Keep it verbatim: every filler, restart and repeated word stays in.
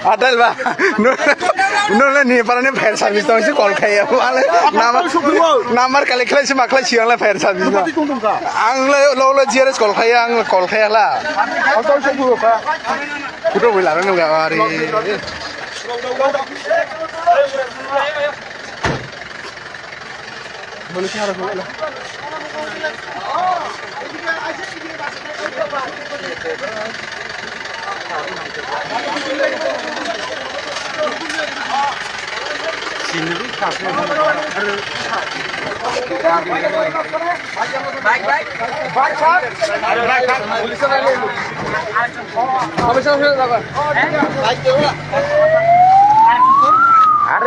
Atal ba. No, no, no, ni para ni fire service tong si call khai ya. Wale, nama, nama kali khlai si ma khlai si ang le fire service na. Ang le lo lo G R S call khai ya, ang call khai ya la. Photo wala no ga ari. Are